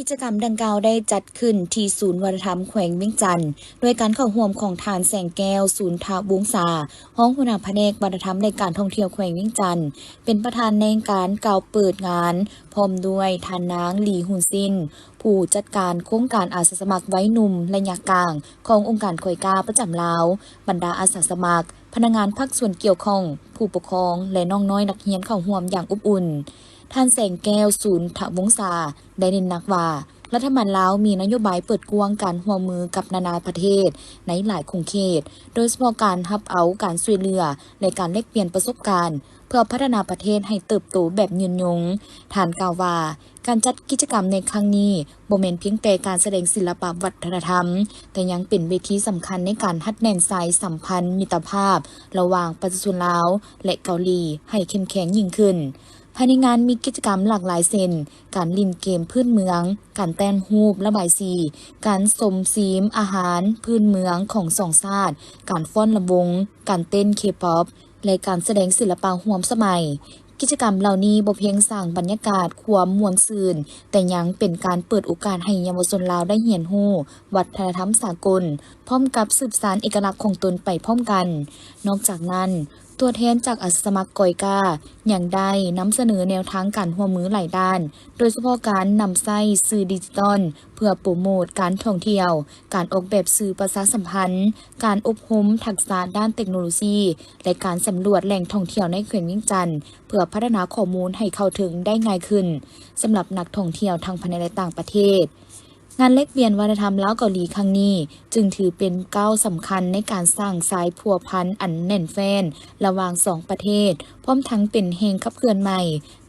ກິດຈະກຳດັ່ງກ່າວໄດ້ຈັດຂຶ້ນທີ່ສູນວັດທະນະທຳແຂວງວຽງຈັນ ດ້ວຍການເຂົ້າຮ່ວມຂອງທ່ານ ແສງແກ້ວ ສູນທະວົງສາ ຮອງຫົວໜ້າພະແນກວັດທະນະທຳ ແລະ ການທ່ອງທ່ຽວແຂວງວຽງຈັນ ເປັນປະທານໃນການກ່າວເປີດງານ, ພ້ອມດ້ວຍທ່ານນາງ ຫຼີ ຮຸນຊິນ ຜູ້ຈັດການໂຄງການອາສາສະໝັກໄວໜຸ່ມໄລຍະກາງຂອງອົງການກອຍກາປະຈຳລາວ, ບັນດາອາສາສະໝັກ, ພະນັກງານພາກສ່ວນກ່ຽວຂ້ອງ, ຜູ້ປົກຄອງ ແລະ ນ້ອງນ້ອຍນັກຮຽນເຂົ້າຮ່ວມຢ່າງອົບອຸ່ນ. ທ່ານ ແສງແກ້ວ ສູນທະວົງສາ ໄດ້ເນັ້ນໜັກວ່າ ລັດຖະບານລາວມີນະໂຍບາຍເປີດກວ້າງການຮ່ວມມືກັບນານາປະເທດໃນຫຼາຍຂົງເຂດ, ໂດຍສະເພາະການຮັບເອົາການຊ່ວຍເຫຼືອ ແລະ ການແລກປ່ຽນປະສົບການ ເພື່ອພັດທະນາປະເທດໃຫ້ເຕີບໂຕແບບຍືນຍົງ. ທ່ານກ່າວວ່າ ການຈັດກິດຈະກຳໃນຄັ້ງນີ້ ບໍ່ແມ່ນພຽງແຕ່ການສະແດງສິລະປະວັດທະນະທຳ, ແຕ່ຍັງເປັນເວທີສຳຄັນໃນການຮັດແໜ້ນສາຍສຳພັນມິດຕະພາບລະຫວ່າງປະຊາຊົນລາວ ແລະ ເກົາຫຼີໃຫ້ເຂັ້ມແຂງຍິ່ງຂຶ້ນ. ພາຍໃນງານມີກິດຈະກຳຫຼາກຫຼາຍເຊັ່ນ ການຫຼິ້ນເກມພື້ນເມືອງ, ການແຕ້ມຮູບລະບາຍສີ, ການຊົມຊີມອາຫານພື້ນເມືອງຂອງສອງຊາດ, ການຟ້ອນລຳວົງ, ການເຕັ້ນເຄປັອບ ແລະ ການສະແດງສິລະປະຮ່ວມສະໄໝ. ກິດຈະກຳເຫຼົ່ານີ້ບໍ່ພຽງສ້າງບັນຍາກາດຄວາມມ່ວນຊື່ນ, ແຕ່ຍັງເປັນການເປີດໂອກາດໃຫ້ເຍົາວະຊົນລາວໄດ້ຮຽນຮູ້ວັດທະນະທຳສາກົນ, ພ້ອມກັບສືບສານເອກະລັກຂອງຕົນໄປພ້ອມກັນ. ນອກຈາກນັ້ນ, ຕົວແທນຈາກອາສາສະໝັກກອຍກາ ຍັງໄດ້ນຳສະເໜີແນວທາງການຮ່ວມມືຫຼາຍດ້ານ, ໂດຍສະເພາະການນຳໃຊ້ສື່ດິຈິຕອນເພື່ອໂປຣໂມດການທ່ອງທ່ຽວ, ການອອກແບບສື່ປະຊາສຳພັນ, ການອົບຮົມທັກສະດ້ານເຕັກໂນໂລຊີ ແລະ ການສຳຫຼວດແຫຼ່ງທ່ອງທ່ຽວໃນແຂວງວຽງຈັນ ເພື່ອພັດທະນາຂໍ້ມູນໃຫ້ເຂົ້າເຖິງໄດ້ງ່າຍຂຶ້ນ ສຳລັບນັກທ່ອງທ່ຽວທັງພາຍໃນ ແລະ ຕ່າງປະເທດ. ງານແລກປ່ຽນວັດທະນະທຳລາວເກົາຫຼີຄັ້ງນີ້ ຈຶ່ງຖືເປັນກ້າວສຳຄັນໃນການສ້າງສາຍພົວພັນອັນແໜ້ນແຟ້ນລະຫວ່າງສອງປະເທດ, ພ້ອມທັງເປັນແຮງຂັບເຄື່ອນໃໝ່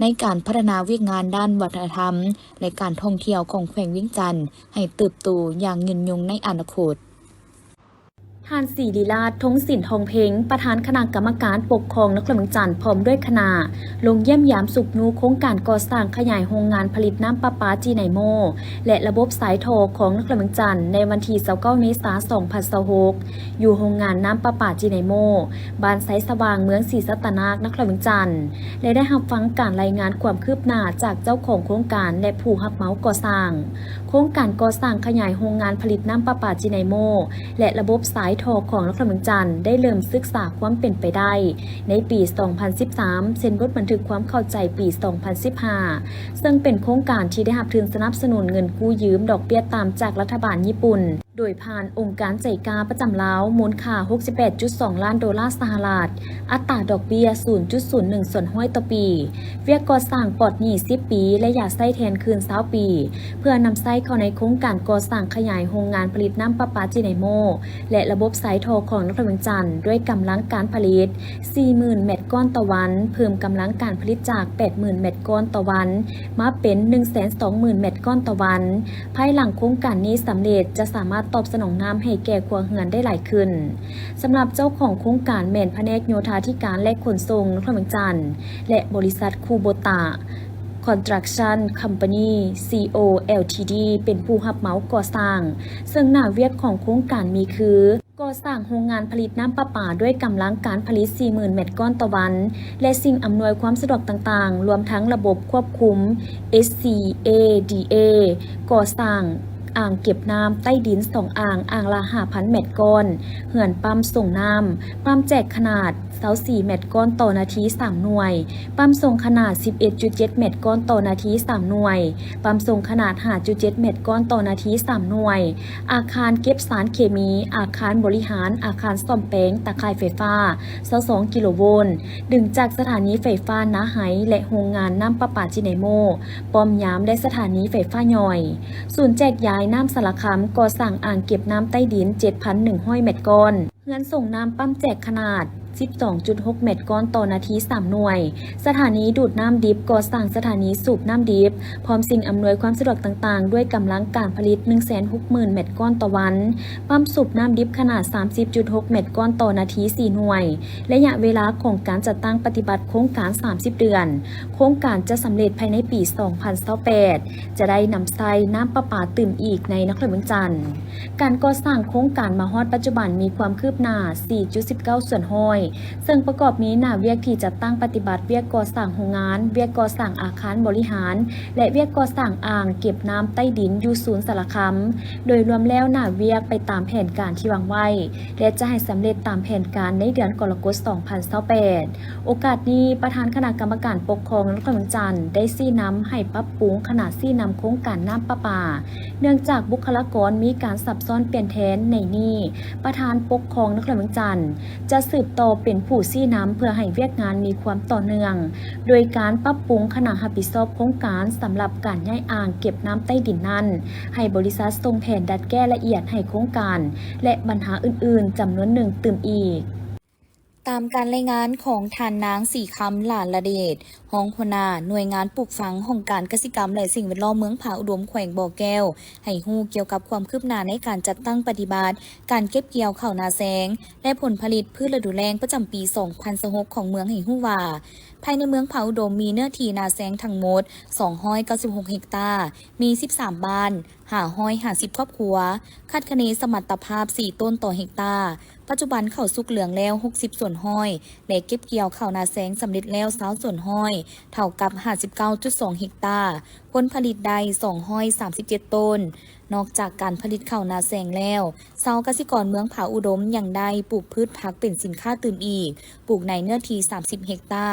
ໃນການພັດທະນາວຽກງານດ້ານວັດທະນະທຳ ແລະ ການທ່ອງທ່ຽວຂອງແຂວງວຽງຈັນ ໃຫ້ເຕີບໂຕຢ່າງຍືນຍົງໃນອະນາຄົດ. ທ່ານ ສີລິລາດ ທົງສິນທອງເພັງ ປະທານຄະນະກຳມະການປົກຄອງນະຄອນຫຼວງວຽງຈັນ ພ້ອມດ້ວຍຄະນະ ລົງຢ້ຽມຢາມຊຸກຍູ້ໂຄງການກໍ່ສ້າງຂະຫຍາຍໂຮງງານຜະລິດນ້ຳປະປາຈີໄນໂມ ແລະ ລະບົບສາຍທໍ່ຂອງນະຄອນຫຼວງວຽງຈັນ ໃນວັນທີຊາວເກົ້າ ເມສາ ສອງພັນຊາວຫົກ ຢູ່ໂຮງງານນ້ຳປະປາຈີໄນໂມ ບ້ານໄຊສະຫວ່າງ ເມືອງສີສັດຕະນາກ ນະຄອນຫຼວງວຽງຈັນ ແລະ ໄດ້ຮັບຟັງການລາຍງານຄວາມຄືບໜ້າຈາກເຈົ້າຂອງໂຄງການ ແລະ ຜູ້ຮັບເໝົາກໍ່ສ້າງ. ໂຄງການກໍ່ສ້າງຂະຫຍາຍໂຮງງານຜະລິດນ້ຳປະປາຈີໄນໂມ ແລະ ລະບົບສາຍທໍ່ຂອງນະຄອນຫຼວງວຽງຈັນ ໄດ້ເລີ່ມສຶກສາຄວາມເປັນໄປໄດ້ໃນປີສອງພັນສິບສາມ ເຊັນບົດບັນທຶກຄວາມເຂົ້າໃຈປີສອງພັນສິບຫ້າ ເຊິ່ງເປັນໂຄງການທີ່ໄດ້ຮັບທຶນສະໜັບສະໜູນເງິນກູ້ຢືມດອກເບ້ຍຕ່ຳຈາກລັດຖະບານຍີ່ປຸ່ນ ໂດຍຜ່ານອົງການໄຈກາປະຈຳລາວ ມູນຄ່າຫົກສິບແປດຈຸດສອງລ້ານໂດລາສະຫະລັດ, ອັດຕາດອກເບ້ຍສູນຈຸດສູນໜຶ່ງສ່ວນຮ້ອຍຕໍ່ປີ. ວຽກກໍ່ສ້າງປອດໜີ້ສິບປີ ແລະ ຢາໃຊ້ແທນຄືນຊາວປີ ເພື່ອນຳໃຊ້ເຂົ້າໃນໂຄງການກໍ່ສ້າງຂະຫຍາຍໂຮງງານຜະລິດນ້ຳປະປາຈີໄນໂມ ແລະ ລະບົບສາຍທໍ່ຂອງນະຄອນຫຼວງວຽງຈັນ ດ້ວຍກຳລັງການຜະລິດສີ່ໝື່ນແມັດກ້ອນຕໍ່ວັນ, ເພີ່ມກຳລັງການຜະລິດຈາກແປດໝື່ນແມັດກ້ອນຕໍ່ວັນ ມາເປັນໜຶ່ງແສນສອງໝື່ນແມັດກ້ອນຕໍ່ວັນ. ພາຍຫຼັງໂຄງການນີ້ສຳເລັດ ຈະສາມາດຕອບສະໜອງນ້ຳໃຫ້ແກ່ຄົວເຮືອນໄດ້ຫຼາຍຂຶ້ນ. ສຳລັບເຈົ້າຂອງໂຄງການແມ່ນພະແນກໂຍທາທິການ ແລະ ຂົນສົ່ງນະຄອນຫຼວງວຽງຈັນ ແລະ ບໍລິສັດຄູໂບຕາ Construction Company ຊີ ໂອ ແອລ ທີ ດີ ເປັນຜູ້ຮັບເໝົາກໍ່ສ້າງ, ເຊິ່ງໜ້າວຽກຂອງໂຄງການມີຄື ກໍ່ສ້າງໂຮງງານຜະລິດນ້ຳປະປາດ້ວຍກຳລັງການຜະລິດສີ່ໝື່ນແມັດກ້ອນຕໍ່ວັນ ແລະ ສິ່ງອຳນວຍຄວາມສະດວກຕ່າງໆ, ລວມທັງລະບົບຄວບຄຸມ ເອສ ຊີ ເອ ດີ ເອ, ກໍ່ສ້າງອ່າງເກັບນ້ຳໃຕ້ດິນສອງອ່າງ, ອ່າງລະຫ້າພັນແມັດກ້ອນ, ເຮືອນປ້ຳສົ່ງນ້ຳ, ປ້ຳແຈກຂະໜາດຊາວສີ່ແມັດກ້ອນຕໍ່ນາທີສາມໜ່ວຍ, ປ້ຳສົ່ງຂະໜາດສິບເອັດຈຸດເຈັດແມັດກ້ອນຕໍ່ນາທີສາມໜ່ວຍ, ປ້ຳສົ່ງຂະໜາດຫ້າຈຸດເຈັດແມັດກ້ອນຕໍ່ນາທີສາມໜ່ວຍ, ອາຄານເກັບສານເຄມີ, ອາຄານບໍລິຫານ, ອາຄານສ້ອມແປງຕາຂ່າຍໄຟຟ້າຊາວສອງກິໂລໂວນ, ດຶງຈາກສະຖານີໄຟຟ້ານາໄຮ ແລະ ໂຮງງານນ້ຳປະປາຈີໄນໂມ, ປ້ອມຍາມ ແລະ ສະຖານີໄຟຟ້າຍ່ອຍ. ສູນແຈກຢາຍນ້ຳສາລະຄຳ ກໍ່ສ້າງອ່າງເກັບນ້ຳໃຕ້ດິນເຈັດພັນໜຶ່ງຮ້ອຍແມັດກ້ອນ. ເຮືອນສົ່ງນ້ຳປ້ຳແຈກຂະໜາດສິບສອງຈຸດຫົກແມັດກ້ອນຕໍ່ນາທີສາມໜ່ວຍ, ສະຖານີດູດນ້ຳດິບ ກໍ່ສ້າງສະຖານີສູບນ້ຳດິບ ພ້ອມສິ່ງອຳນວຍຄວາມສະດວກຕ່າງໆ ດ້ວຍກຳລັງການຜະລິດໜຶ່ງແສນຫົກໝື່ນແມັດກ້ອນຕໍ່ວັນ, ປ້ຳສູບນ້ຳດິບຂະໜາດສາມສິບຈຸດຫົກແມັດກ້ອນຕໍ່ນາທີສີ່ໜ່ວຍ. ໄລຍະເວລາຂອງການຈັດຕັ້ງປະຕິບັດໂຄງການສາມສິບເດືອນ, ໂຄງການຈະສຳເລັດພາຍໃນປີສອງພັນຊາວແປດ, ຈະໄດ້ນຳໃຊ້ນ້ຳປະປາຕື່ມອີກໃນນະຄອນຫຼວງວຽງຈັນ. ການກໍ່ສ້າງໂຄງການມາຮອດປັດຈຸບັນມີຄວາມຄືບໜ້າສີ່ຈຸດສິບເກົ້າສ່ວນຮ້ອຍ, ເຊິ່ງປະກອບມີໜ້າວຽກທີ່ຈັດຕັ້ງປະຕິບັດວຽກກໍ່ສ້າງໂຮງງານ, ວຽກກໍ່ສ້າງອາຄານບໍລິຫານ ແລະ ວຽກກໍ່ສ້າງອ່າງເກັບນ້ຳໃຕ້ດິນຢູ່ສູນສາລະຄາມ. ໂດຍລວມແລ້ວໜ້າວຽກໄປຕາມແຜນການທີ່ວາງໄວ້ ແລະ ຈະໃຫ້ສຳເລັດຕາມແຜນການໃນເດືອນກໍລະກົດ ສອງພັນຊາວແປດ. ໂອກາດນີ້ ປະທານຄະນະກຳມະການປົກຄອງນະຄອນຫຼວງວຽງຈັນ ໄດ້ຊີ້ນຳໃຫ້ປັບປຸງຂະນະຊີ້ນຳໂຄງການນ້ຳປະປາ ເນື່ອງຈາກບຸກຄະລາກອນມີການສັບຊ້ອນປ່ຽນແທນ. ໃນນີ້ ປະທານປົກຄອງນະຄອນຫຼວງວຽງຈັນ ຈະສືບຕໍ່ເປັນຜູ້ຊີ້ນຳເພື່ອໃຫ້ວຽກງານມີຄວາມຕໍ່ເນື່ອງ, ໂດຍການປັບປຸງຄະນະຮັບຜິດຊອບໂຄງການສຳລັບການຍ້າຍອ່າງເກັບນ້ຳໃຕ້ດິນນັ້ນ ໃຫ້ບໍລິສັດສົ່ງແຜນດັດແກ້ລະອຽດໃຫ້ໂຄງການ ແລະ ບັນຫາອື່ນໆຈຳນວນໜຶ່ງຕື່ມອີກ. ຕາມການລາຍງານຂອງທ່ານນາງ ສີຄຳ ຫຼານລະເດດ ຮອງຫົວໜ້າໜ່ວຍງານປູກຝັງ ຫ້ອງການກະສິກຳ ແລະ ສິ່ງແວດລ້ອມເມືອງຜາອຸດົມ ແຂວງບໍ່ແກ້ວ ໃຫ້ຮູ້ກ່ຽວກັບຄວາມຄືບໜ້າໃນການຈັດຕັ້ງປະຕິບັດການເກັບກ່ຽວເຂົ້ານາແຊງ ແລະ ຜົນຜະລິດພືດລະດູແລ້ງປະຈຳປີສອງພັນຊາວຫົກຂອງເມືອງໃຫ້ຮູ້ວ່າ ພາຍໃນເມືອງຜາອຸດົມມີເນື້ອທີ່ນາແຊງທັງໝົດສອງຮ້ອຍເກົ້າສິບຫົກເຮັກຕາ, ມີສິບສາມບ້ານ, ຫ້າຮ້ອຍຫ້າສິບຄອບຄົວ, ຄາດຄະເນສະມັດຕະພາບສີ່ໂຕນຕໍ່ເຮັກຕາ. ປັດຈຸບັນເຂົ້າສຸກເຫຼືອງແລ້ວຫົກສິບສ່ວນຮ້ອຍ ແລະ ເກັບກ່ຽວເຂົ້ານາແຊງສຳເລັດແລ້ວຊາວສ່ວນຮ້ອຍ ເທົ່າກັບຫ້າສິບເກົ້າຈຸດສອງເຮັກຕາ, ຜົນຜະລິດໄດ້ສອງຮ້ອຍສາມສິບເຈັດໂຕນ. ນອກຈາກການຜະລິດເຂົ້ານາແຊງແລ້ວ, ຊາວກະສິກອນເມືອງຜາອຸດົມຍັງໄດ້ປູກພືດຜັກເປັນສິນຄ້າຕື່ມອີກ, ປູກໃນເນື້ອທີ່ສາມສິບເຮັກຕາ,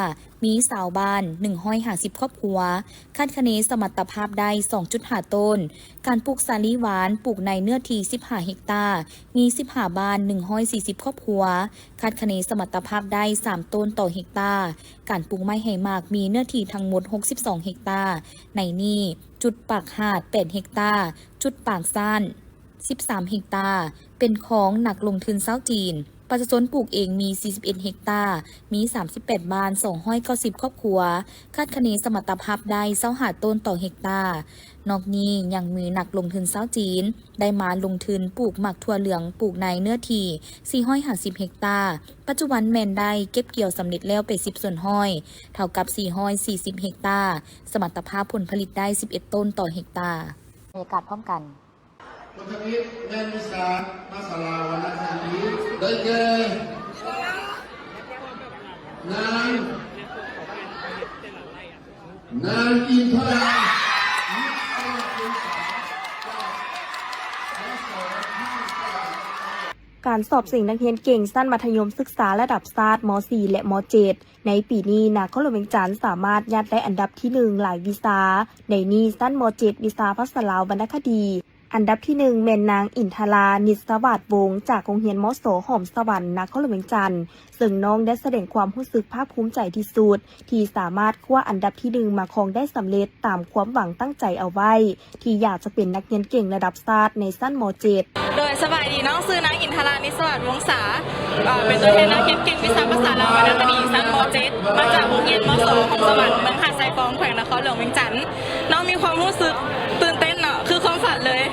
ມີຊາວບ້ານ ໜຶ່ງຮ້ອຍຫ້າສິບຄອບຄົວ, ຄາດຄະເນສະມັດຕະພາບໄດ້ສອງຈຸດຫ້າໂຕນ. ການປູກສາລີຫວານ ປູກໃນເນື້ອທີ່ສິບຫ້າເຮັກຕາ, ມີສິບຫ້າບ້ານ ໜຶ່ງຮ້ອຍສີ່ສິບຄອບຄົວ, ຄາດຄະເນສະມັດຕະພາບໄດ້ສາມໂຕນຕໍ່ເຮັກຕາ. ການປູກໄມ້ໃຫ້ໝາກ ມີເນື້ອທີ່ທັງໝົດຫົກສິບສອງເຮັກຕາ, ໃນນີ້ ຈຸດປາກຫາດແປດເຮັກຕາ, ຈຸດປາກຊ້ານສິບສາມເຮັກຕາ ເປັນຂອງນັກລົງທຶນຊາວຈີນ. ປະຊາຊົນປູກເອງມີສີ່ສິບເອັດເຮັກຕາ, ມີສາມສິບແປດບ້ານ ສອງຮ້ອຍເກົ້າສິບຄອບຄົວ, ຄາດຄະເນສະມັດຕະພາບໄດ້ຊາວຫ້າໂຕນຕໍ່ເຮັກຕາ. ນອກນີ້ຍັງມີນັກລົງທຶນຊາວຈີນ ໄດ້ມາລົງທຶນປູກໝາກຖົ່ວເຫຼືອງ ປູກໃນເນື້ອທີ່ສີ່ຮ້ອຍຫ້າສິບເຮັກຕາ, ປັດຈຸບັນແມ່ນໄດ້ເກັບກ່ຽວສຳເລັດແລ້ວແປດສິບສ່ວນຮ້ອຍ ເທົ່າກັບສີ່ຮ້ອຍສີ່ສິບເຮັກຕາ, ສະມັດຕະພາບຜົນຜະລິດໄດ້ສິບເອັດໂຕນຕໍ່ເຮັກຕາ. ບັນຍາກາດພ້ອມກັນ. ບົດທຳອິດແມ່ນວິຊາພາສາລາວວັນນະຄະດີ ໄດ້ແກ່ ນາງ ນາງ ອິນທະລາ ນິດສະຫວັດ ວົງສາ ຈາກ ມສ ການສອບເສັງນັກຮຽນເກັ່ງຊັ້ນມັດທະຍົມສຶກສາລະດັບຊາດ ມໍສີ່ ແລະ ມໍເຈັດ ໃນປີນີ້ ນະຄອນຫຼວງວຽງຈັນສາມາດຍາດໄດ້ອັນດັບທີໜຶ່ງຫຼາຍວິຊາ, ໃນນີ້ຊັ້ນ ມໍເຈັດ ວິຊາພາສາລາວວັນນະຄະດີ ອັນດັບທີໜຶ່ງແມ່ນນາງ ອິນທະລາ ນິດສະຫວາດວົງ ຈາກໂຮງຮຽນ ມສ ຫອມສະຫວັນ ນະຄອນຫຼວງວຽງຈັນ, ເຊິ່ງນ້ອງໄດ້ສະແດງຄວາມຮູ້ສຶກພາກພູມໃຈທີ່ສຸດ ທີ່ສາມາດຄວ້າອັນດັບທີໜຶ່ງມາຄອງໄດ້ສຳເລັດຕາມຄວາມຫວັງຕັ້ງໃຈເອົາໄວ້ ທີ່ຢາກຈະເປັນນັກຮຽນເກັ່ງລະດັບຊາດໃນຊັ້ນ ມໍເຈັດ. ໂດຍ ສະບາຍດີ, ນ້ອງຊື່ນາງ ອິນທະລາ ນິດສະຫວາດວົງສາ ເປັນຕົວແທນນັກຮຽນເກັ່ງວິຊາພາສາລາວວັນນະຄະດີ ຊັ້ນ ມໍເຈັດ ມາຈາກໂຮງຮຽນ ມສ ຫອມສະຫວັນ ເມືອງຫາດຊາຍຟອງ ແຂວງນະຄອນຫຼວງວຽງຈັນ. ນ້ອງມີຄວາມຮູ້ສຶກຕື່ນເຕັ້ນເນາະ ຄືຄວາມຝັນເລີຍ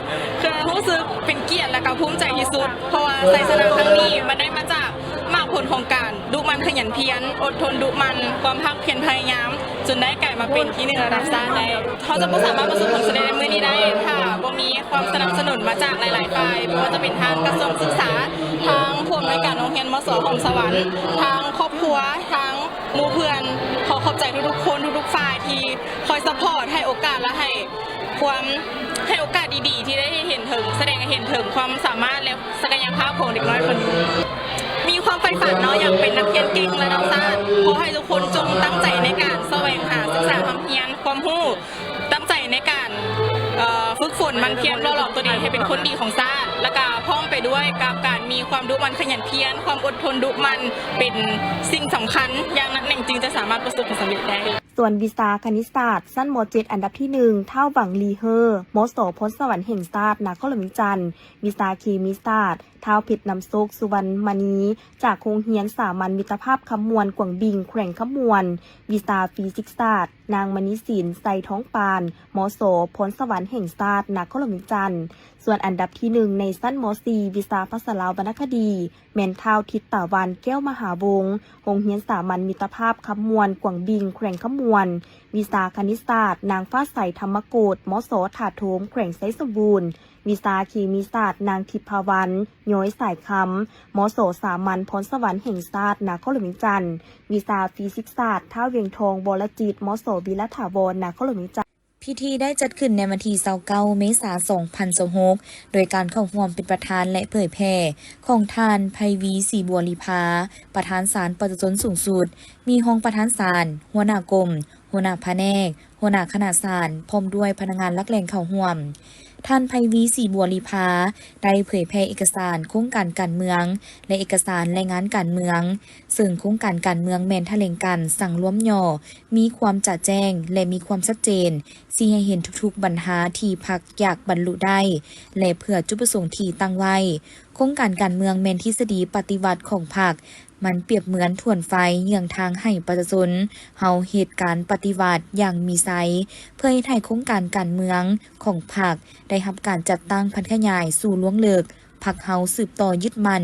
ຄືຮູ້ສຶກເປັນກຽດ ແລະ ກໍພູມໃຈທີ່ສຸດ ເພາະວ່າໄຊຊະນະຄັ້ງນີ້ມັນໄດ້ມາຈາກໝາກຜົນຂອງການດຸໝັ່ນຂະຫຍັນພຽນ ອົດທົນດຸໝັ່ນ ຄວາມພາກພຽນພະຍາຍາມ ຈົນໄດ້ກາຍມາເປັນທີໜຶ່ງລະດັບຊາດໄດ້. ເຮົາຈະບໍ່ສາມາດປະສົບຜົນສຳເລັດໃນມື້ນີ້ໄດ້ ຖ້າບໍ່ມີຄວາມສະໜັບສະໜູນມາຈາກຫຼາຍໆຝ່າຍ ບໍ່ວ່າຈະເປັນທາງກະຊວງສຶກສາ, ທາງຜູ້ອຳນວຍການໂຮງຮຽນ ມສ ຫອມສະຫວັນ, ທາງຄອບຄົວ, ທາງ ໝູ່ເພື່ອນ. ຂໍຂອບໃຈທຸກໆຄົນ ທຸກໆຝ່າຍທີ່ຄອຍຊັບພອດ ໃຫ້ໂອກາດ ແລະ ໃຫ້ຄວາມ ໃຫ້ໂອກາດດີໆ ທີ່ໄດ້ເຫັນເຖິງ ສະແດງໃຫ້ເຫັນເຖິງຄວາມສາມາດ ແລະ ສັກກະຍະພາບຂອງເດັກນ້ອຍຄົນນີ້. ມີຄວາມໃຝ່ຝັນເນາະ ຢາກເປັນນັກຮຽນເກັ່ງລະດັບຊາດ. ຂໍໃຫ້ທຸກຄົນຈົ່ງຕັ້ງໃຈໃນການສະແຫວງຫາສຶກສາຮ່ຳຮຽນຄວາມຮູ້. ຕັ້ງໃຈໃນການ ເອີ ຝຶກຝົນໝັ່ນພຽນຫຼໍ່ຫຼອມຕົວເອງໃຫ້ເປັນຄົນດີຂອງຊາດ ແລ້ວກະພ້ອມໄປດ້ວຍກັບການມີຄວາມດຸໝັ່ນຂະຫຍັນພຽນ, ຄວາມອົດທົນດຸໝັ່ນ ເປັນສິ່ງສຳຄັນຢ່າງໜັກແໜ້ນ ຈຶ່ງຈະສາມາດປະສົບຜົນສຳເລັດໄດ້. ສ່ວນວິຊາຄະນິດສາດ ຊັ້ນ ມ.ເຈັດ ອັນດັບທີໜຶ່ງ ທ້າວ ຫວັງ ລີເຮີ ມສ ພອນສະຫວັນແຫ່ງຊາດ ນະຄອນຫຼວງວຽງຈັນ, ວິຊາເຄມີສາດ ທ້າວ ເພັດນຳໂຊກ ສຸວັນມະນີ ຈາກໂຮງຮຽນສາມັນມິດຕະພາບຄຳມ່ວນ ກວາງບິງ ແຂວງຄຳມ່ວນ, ວິຊາຟີຊິກສາດ ນາງ ມະນີສິນ ໄຊທອງປານ ມສ ພອນສະຫວັນແຫ່ງຊາດ ນະຄອນຫຼວງວຽງຈັນ. ສ່ວນອັນດັບທີໜຶ່ງໃນຊັ້ນ ມ.ສີ່ ວິຊາພາສາລາວວັນນະຄະດີ ແມ່ນທ້າວ ທິດຕາວັນ ແກ້ວມະຫາວົງ ໂຮງຮຽນສາມັນມິດຕະພາບຄຳມ່ວນ ກວາງບິງ ແຂວງຄຳມ່ວນ, ວິຊາຄະນິດສາດ ນາງ ຟ້າໃສ ທຳມະໂກດ ມສ ທ່າໂທມ ແຂວງໄຊສົມບູນ, ວິຊາເຄມີສາດ ນາງທິບພາວັນ ຍ້ອຍສາຍຄຳ, ມສ ສາມັນ ພອນສະຫວັນແຫ່ງຊາດ ນະຄອນຫຼວງວຽງຈັນ, ວິຊາຟີຊິກສາດ ທ້າວວຽງທອງ ວໍລະຈິດ ມສ ວິລະຖາວອນ ນະຄອນຫຼວງວຽງຈັນ. ພິທີໄດ້ຈັດຂຶ້ນໃນວັນທີຊາວເກົ້າ ເມສາ ສອງພັນຊາວຫົກ ໂດຍການເຂົ້າຮ່ວມເປັນປະທານ ແລະ ເຜີຍແຜ່ຂອງທ່ານ ໄພວີ ສີບົວລີພາ ປະທານສານປະຊາຊົນສູງສຸດ, ມີຮອງປະທານສານ, ຫົວໜ້າກົມ, ຫົວໜ້າພະແນກ, ຫົວໜ້າຄະນະສານ ພ້ອມດ້ວຍພະນັກງານຫຼັກແຫຼ່ງເຂົ້າຮ່ວມ. ທ່ານ ໄພໄພວີ ສີບົວລີພາ ໄດ້ເຜີຍແຜ່ເອກະສານໂຄງການການເມືອງ ແລະ ເອກະສານລາຍງານການເມືອງ, ເຊິ່ງໂຄງການການເມືອງແມ່ນຖະແຫຼງການສັງລວມຫຍໍ້, ມີຄວາມຈະແຈ້ງ ແລະ ມີຄວາມຊັດເຈນ, ຊີ້ໃຫ້ເຫັນທຸກໆບັນຫາທີ່ພັກຢາກບັນລຸໄດ້ ແລະ ເພື່ອຈຸດປະສົງທີ່ຕັ້ງໄວ້. ໂຄງການການເມືອງແມ່ນທິດສະດີປະຕິວັດຂອງພັກ, ມັນປຽບເໝືອນຖວນໄຟເຍືອງທາງໃຫ້ປະຊາຊົນເຮົາເຮັດການປະຕິວັດຢ່າງມີໄຊ, ເພື່ອເຮັດໃຫ້ໂຄງການການເມືອງຂອງພັກໄດ້ຮັບການຈັດຕັ້ງຜັນຂະຫຍາຍສູ່ລວງເລິກ, ພັກເຮົາສືບຕໍ່ຍຶດໝັ້ນ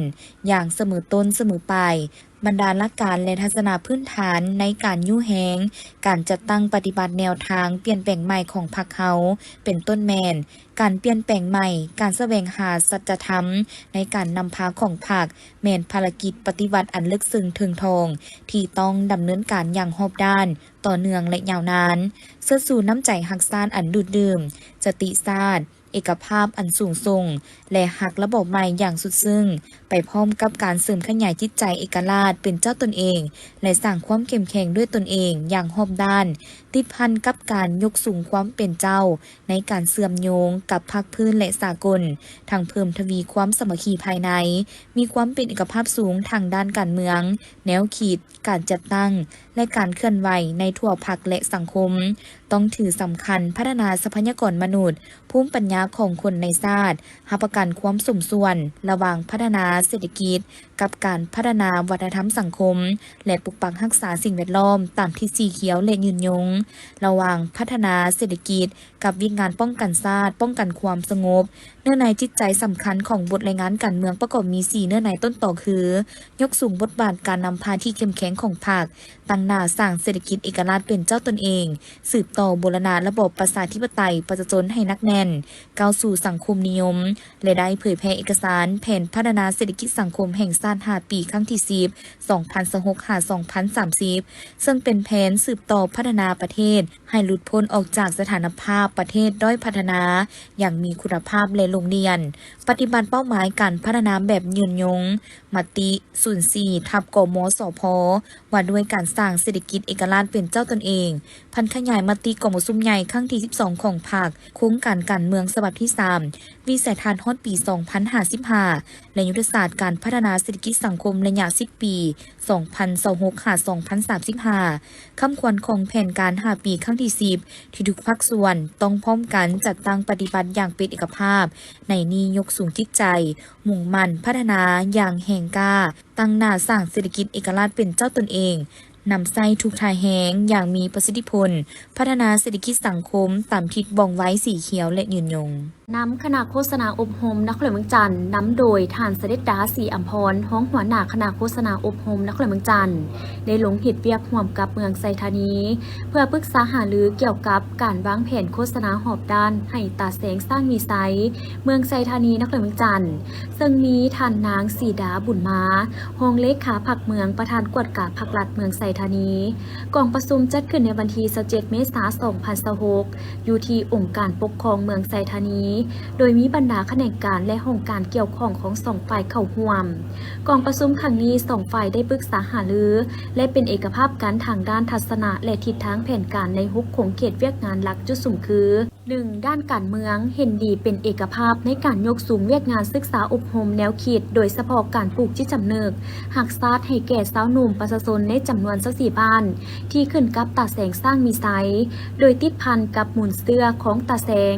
ຢ່າງສະເໝີຕົ້ນສະເໝີປາຍ ບັນດາຫຼັກການ ແລະ ທັດສະນະພື້ນຖານໃນການຍູ້ແຮງການຈັດຕັ້ງປະຕິບັດແນວທາງປ່ຽນແປງໃໝ່ຂອງພັກເຮົາ, ເປັນຕົ້ນແມ່ນ ການປ່ຽນແປງໃໝ່, ການສະແຫວງຫາສັດຈະທຳໃນການນຳພາຂອງພັກ ແມ່ນພາລະກິດປະຕິວັດອັນເລິກເຊິ່ງເຖິງທອງ ທີ່ຕ້ອງດຳເນີນການຢ່າງຮອບດ້ານ, ຕໍ່ເນື່ອງ ແລະ ຍາວນານ. ເຊີດຊູນ້ຳໃຈຮັກຊາດອັນດູດດື່ມ, ສະຕິຊາດ, ເອກະພາບອັນສູງສົ່ງ ແລະ ຮັກລະບອບໃໝ່ຢ່າງສຸດຊຶ້ງ, ໄປພ້ອມກັບການເສີມຂະຫຍາຍຈິດໃຈເອກະລາດເປັນເຈົ້າຕົນເອງ ແລະ ສ້າງຄວາມເຂັ້ມແຂງດ້ວຍຕົນເອງຢ່າງຮອບດ້ານ, ຕິດພັນກັບການຍົກສູງຄວາມເປັນເຈົ້າ ໃນການເຊື່ອມໂຍງກັບພາກພື້ນ ແລະ ສາກົນ, ທັງເພີ່ມທະວີຄວາມສາມັກຄີພາຍໃນ, ມີຄວາມເປັນເອກະພາບສູງທາງດ້ານການເມືອງ, ແນວຄິດ, ການຈັດຕັ້ງ ແລະ ການເຄື່ອນໄຫວໃນທົ່ວພັກ ແລະ ສັງຄົມ. ຕ້ອງຖືສຳຄັນພັດທະນາຊັບພະຍາກອນມະນຸດ, ພູມປັນຍາຂອງຄົນໃນຊາດ, ຮັບປະກັນຄວາມສົມສ່ວນລະຫວ່າງພັດທະນາເສດຖະກິດ ກັບການພັດທະນາວັດທະນະທຳສັງຄົມ ແລະ ປົກປັກຮັກສາສິ່ງແວດລ້ອມຕາມທິດສີຂຽວ ແລະ ຍືນຍົງ, ລະຫວ່າງພັດທະນາເສດຖະກິດ ກັບວຽກງານປ້ອງກັນຊາດ, ປ້ອງກັນຄວາມສະຫງົບ. ເນື້ອໃນຈິດໃຈສຳຄັນຂອງບົດລາຍງານການເມືອງປະກອບມີສີ່ເນື້ອໃນຕົ້ນຕໍຄື ຍົກສູງບົດບາດການນຳພາທີ່ເຂັ້ມແຂງຂອງພັກ, ຕັ້ງໜ້າສ້າງເສດຖະກິດເອກະລາດເປັນເຈົ້າຕົນເອງ, ສືບຕໍ່ບູລະນະລະບອບປະຊາທິປະໄຕປະຊາຊົນໃຫ້ໜັກແໜ້ນ, ກ້າວສູ່ສັງຄົມນິຍົມ ແລະ ໄດ້ເຜີຍແຜ່ເອກະສານແຜນພັດທະນາເສດຖະກິດສັງຄົມແຫ່ງຊາດຫ້າປີ ຄັ້ງທີສິບ ສອງພັນຊາວຫົກ ຫາ ສອງພັນສາມສິບ ເຊິ່ງເປັນແຜນສືບຕໍ່ພັດທະນາປະເທດ ໃຫ້ຫຼຸດພົ້ນອອກຈາກສະຖານະພາບປະເທດດ້ອຍພັດທະນາຢ່າງມີຄຸນນະພາບ ແລະ ລົງລຽນ ປະຕິບັດເປົ້າໝາຍການພັດທະນາແບບຍືນຍົງ, ມະຕິສູນສີ່ ທັບ ກມສພ ວ່າດ້ວຍການສ້າງເສດຖະກິດເອກະລາດເປັນເຈົ້າຕົນເອງ, ຜັນຂະຫຍາຍມະຕິກອງປະຊຸມໃຫຍ່ຄັ້ງທີສິບສອງຂອງພັກ, ໂຄງການການເມືອງສະບັບທີສາມ ວິໄສທັດຮອດປີສອງພັນຫ້າສິບຫ້າ ແລະ ຍຸດທະສາດການພັດທະນາເສດຖະກິດສັງຄົມໄລຍະສິບປີ ສອງພັນຊາວຫົກ ຫາ ສອງພັນສາມສິບຫ້າ ຄຳຂວັນຂອງແຜນການຫ້າປີຄັ້ງທີສິບ ທີ່ທຸກພາກສ່ວນຕ້ອງພ້ອມກັນຈັດຕັ້ງປະຕິບັດຢ່າງເປັນເອກະພາບ. ໃນນີ້ຍົກສູງຈິດໃຈ, ມຸ່ງໝັ້ນພັດທະນາຢ່າງແຮງກ້າ, ຕັ້ງໜ້າສ້າງເສດຖະກິດເອກະລາດເປັນເຈົ້າຕົນເອງ, ນຳໃຊ້ທຸກທ່າແຮງຢ່າງມີປະສິດທິຜົນ, ພັດທະນາເສດຖະກິດສັງຄົມຕາມທິດບ່ອງໄວສີຂຽວ ແລະ ຍືນຍົງ. ນຳຄະນະໂຄສະນາອົບຮົມນະຄອນຫຼວງວຽງຈັນ ນຳໂດຍທ່ານ ສະເດັດດາ ສີອຳພອນ ຮອງຫົວໜ້າຄະນະໂຄສະນາອົບຮົມນະຄອນຫຼວງວຽງຈັນ ໄດ້ລົງເຮັດວຽກຮ່ວມກັບເມືອງໄຊທານີ ເພື່ອປຶກສາຫາລືກ່ຽວກັບການວາງແຜນໂຄສະນາຮອບດ້ານໃຫ້ຕາແສງຊ້າງມີໄຊ ເມືອງໄຊທານີ ນະຄອນຫຼວງວຽງຈັນ, ເຊິ່ງມີທ່ານນາງ ສີດາ ບຸນມາ ຮອງເລຂາພັກເມືອງ, ປະທານກວດກາພັກລັດເມືອງໄຊທານີ. ກອງປະຊຸມຈັດຂຶ້ນໃນວັນທີຊາວເຈັດ ເມສາ ສອງພັນຊາວຫົກ ຢູ່ທີ່ອົງການປົກຄອງເມືອງໄຊທານີ ໂດຍມີບັນດາຂະແໜງການ ແລະ ຫ້ອງການກ່ຽວຂ້ອງຂອງສອງຝ່າຍເຂົ້າຮ່ວມ. ກອງປະຊຸມຄັ້ງນີ້ ສອງຝ່າຍໄດ້ປຶກສາຫາລື ແລະ ເປັນເອກະພາບກັນທາງດ້ານທັດສະນະ ແລະ ທິດທາງແຜນການໃນຫົກຂົງເຂດວຽກງານຫຼັກຈຸດສຸມຄື, ໜຶ່ງ ດ້ານການເມືອງ ເຫັນດີເປັນເອກະພາບໃນການຍົກສູງວຽກງານສຶກສາອົບຮົມແນວຄິດ, ໂດຍສະເພາະການປູກຈິດສຳນຶກຮັກຊາດໃຫ້ແກ່ຊາວໜຸ່ມປະຊາຊົນໃນຈຳນວນຊາວສີ່ບ້ານ ທີ່ຂຶ້ນກັບຕາແສງຊ້າງມີໄຊ ໂດຍຕິດພັນກັບມູນເຊື້ອຂອງຕາແສງ.